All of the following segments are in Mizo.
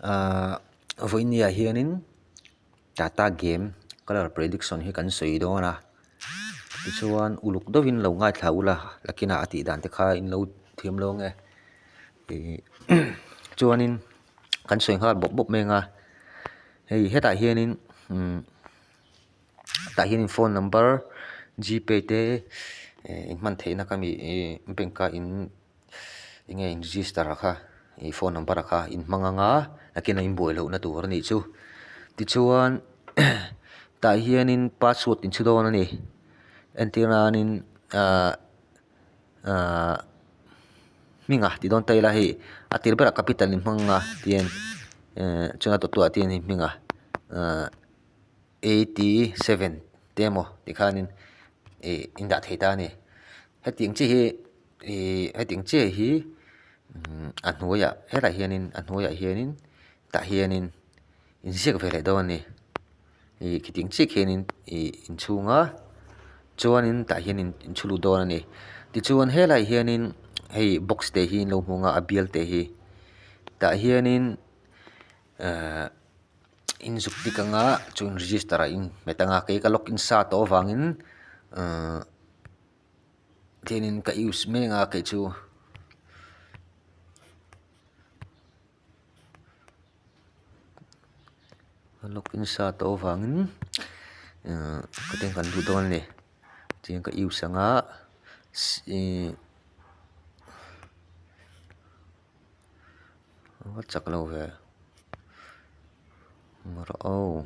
Ahh vawinia hianin tata game colour prediction hi kan sawi dawn a tichuan uluk deuhin lo ngaithla ula lakinah a tih dan te kha in lo thiam lo ang e ih chuanin kan sawi nghal bawp bawp mai ang a hei hetah hianin umm tah hianin phone number gpay te eh in hman theihna kha mi ih bank a in. Enge in register a kha ih phone number a kha in hmang anga nakin a in buai lohna tur a nih chu tichuan tah hianin password in chhu dawn a ni entir nanin ahh ahh hming a ti dawn ta ila hei a tir berah capital in hmang anga tihian ehh chuan a dawttu ah te hian hei hming a ahh. 87 te emaw tikhanin ih in dah thei ta a ni hetiang chiah hi ih hetiang chiah hi umm a hnuaiah helaiah hianin a hnuaiah hianin tah hianin inziak ve leh dawn a ni ih khitiang chiah khianin ih inchhunga chuanin tah hian in chhu lut dawn a ni tichuan helaiah hianin hei box te hi in lo hmu ang a a bial te hi tah hianin ehh. In zuk dik anga chuan register ah in hmet anga kei ka login sa tawh avangin ahh tihianin ka use mek a kei chu. Ka login sa tawh avangin ahh khatiang kan duh dawn a ni tihian ka use anga ihh. A chak lo ve rawh aw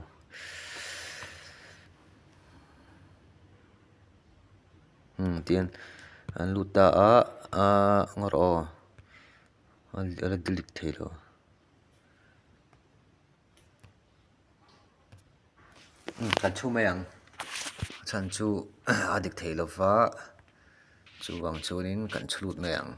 umm tihian an lut ta a ahh ngaw rawh aw a la delete thei lo umm kan chhu mai ang a chhan chu a dik thei lo va chuvang chuanin kan chhu lut mai ang.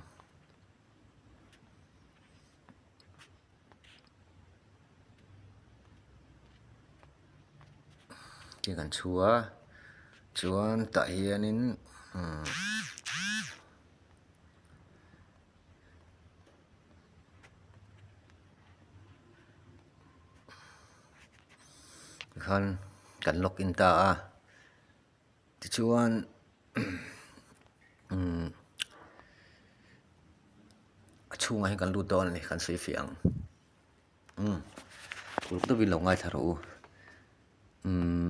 Tin kan chhu a chuan tah hianin umm tikhan kan log in ta a tichuan umm a chhungah hian kan lut dawn a ni kan sawi fiah ang umm uluk deuhin lo ngaithla rawh u umm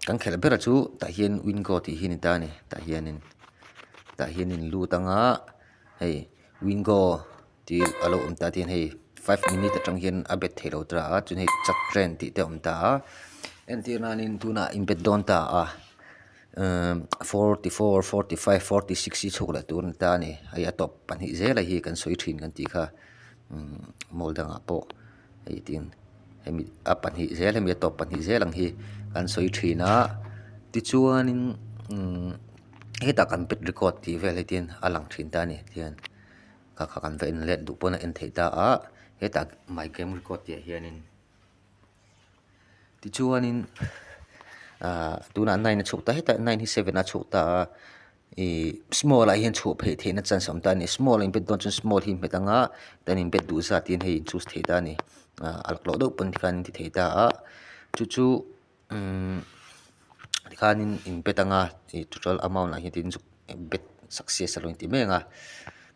kan khelh ber chu tah hian wingo tih hi a ni ta a ni tah hianin tah hianin lut anga hei wingo tih a lo awm ta te hian hei five minute atang hian a bet theih loh ta a chuan hei chat trend tih te a awm ta a entir nanin tunah in bet dawn ta a umm 44 45 46 hi chhuk leh tur a ni ta a ni hei a tawp pahnih zel a hi kan sawi thin kan tih kha umm mall dangah pawh hei tin hemi a pahnih zel hemi a tawp pahnih zel ang hi kan sawi thin a tichuanin umm hetah kan bet record tih vel hi tin a lang thin ta a ni tihian. Kha kha kan va en let duh pawn a en theih ta a hetah my game record tih ah hianin tichuanin ahh tunah nine a chhuak ta hetah nine hi seven a chhuak ta a ihh small ah hian chhuah phei theihna chance a awm ta a ni small a inbet dawn chuan small hi hmet anga kan inbet duh zat hian hei in choose thei ta a ni ahh a laklawh deuh pawn tikhan in ti thei ta a chu chu umm tikhanin in bet anga ih total amount ah hian tin zuk bet success a lo inti mai ang a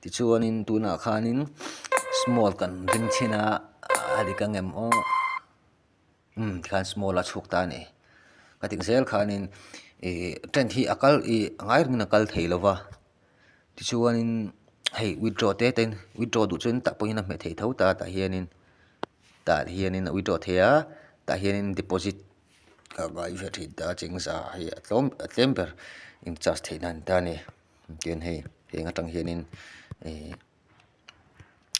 tichuanin tunah khanin small kan ring chhin a a dik ang em aw umm tikhan small a chhuak ta a ni ka tih zel khanin ih trend hi a kal ih a ngai rengin a kal thei lo va tichuanin hei withdraw te te withdraw duh chuan tah pawhin a hmeh theih tho ta tah hianin. Tah hianin a withdraw thei a tah hianin deposit a ngai ve thin ta chengza hei a tlawm a tlem ber in charge theih na a ni ta a ni tin hei heng atang hianin ih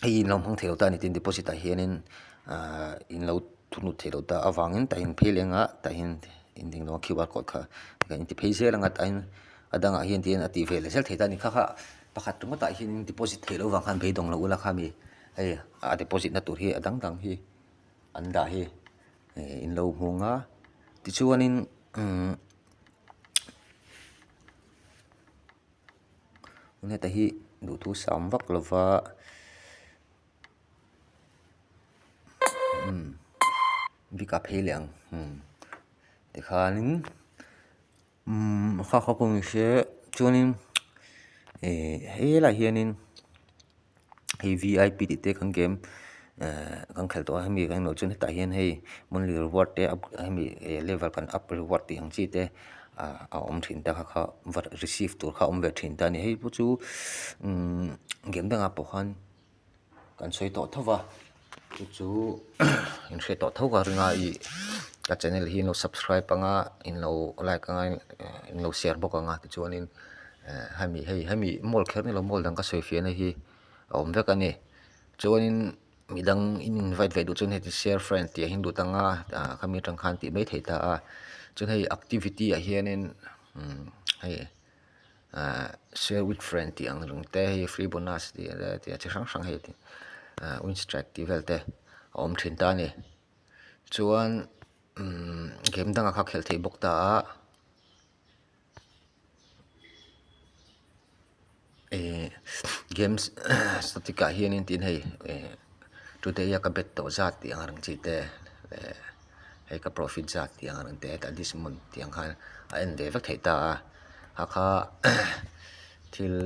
hei in lo hmang thei lo ta a ni tin deposit ah hianin ahh in lo thunut thei lo ta avangin tah hian phei leng a tah hian in ding lo a qr code kha in ti phei zel ang a tah hian a dangah hian tihian a tih ve leh zel thei ta a ni kha kha pakhat ringawtah hian deposit theih loh vang khan beidawng lo ula kha mi. Hei a deposit na tur hi a dang dang hi an dah hi in lo hmung a tichuanin umm heta hi duhthu sam vak lova. Umm big ah phei leh ang umm tikhanin umm kha kha pawh ni se chuanin ih helaiah hianin hei vip tih te kan game ehh kan khelh tawh a hemi kan ilo chuan hetah hian hei monthly reward te hemi level kan up reward tih ang chi te ah a awm thin ta kha kha va receive tur kha a awm ve thin ta a ni hei pawh chu umm game dangah pawh khan kan sawi tawh tho va chu chu in hriat tawh tho ka ring a ih ka channel hi in lo subscribe ang a in lo like ang a in lo share bawk ang a tichuanin eh hemi hei hemi mall kher ni lo mall dang ka sawi fiahna hi a awm vek a ni chuanin midang in invite ve duh chuan heti share friend tih ah hian lut ang a ah khami atang khan tih mai theih ta a chuan hei activity ah hianin umm hei. Ahh share with friend tih ang reng te hei free bonus tih te tih chi hrang hrang hei ahh win strike tih vel te a awm thin ta a ni chuan umm game dangah kha khelh theih bawk ta a ih games static ah hianin tin hei ih today a ka bet tawh zat tih ang reng chi te leh hei ka profit zat tih ang reng te hetah this month tih ang khan a en ve vek theih ta a. A kha thil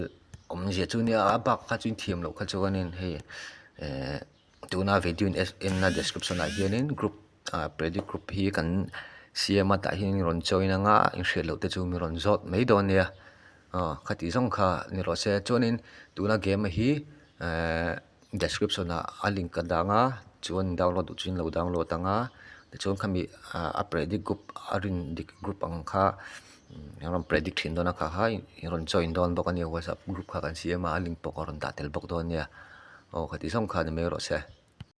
awmzia chu nia a bak kha chu inthiam loh kha chuanin hei eh tuna video en na description ah hianin group ah predict group hi kan siam a tah hian rawn join anga inhriat loh te chu min rawn zawt mai dawn nia aw khati zawng kha ni rawh se chuanin tuna game hi eh. Description ah a link ka dang a chuan download duh chu in lo download ang a tichuan khami ah a predict group a rin dik group ang kha an rawn predict thin dawn a kha kha in rawn join dawn bawk a nia whatsapp group kha kan siam a a link pawh ka rawn dah tel bawk dawn nia aw khati zawng kha ni mai rawh se.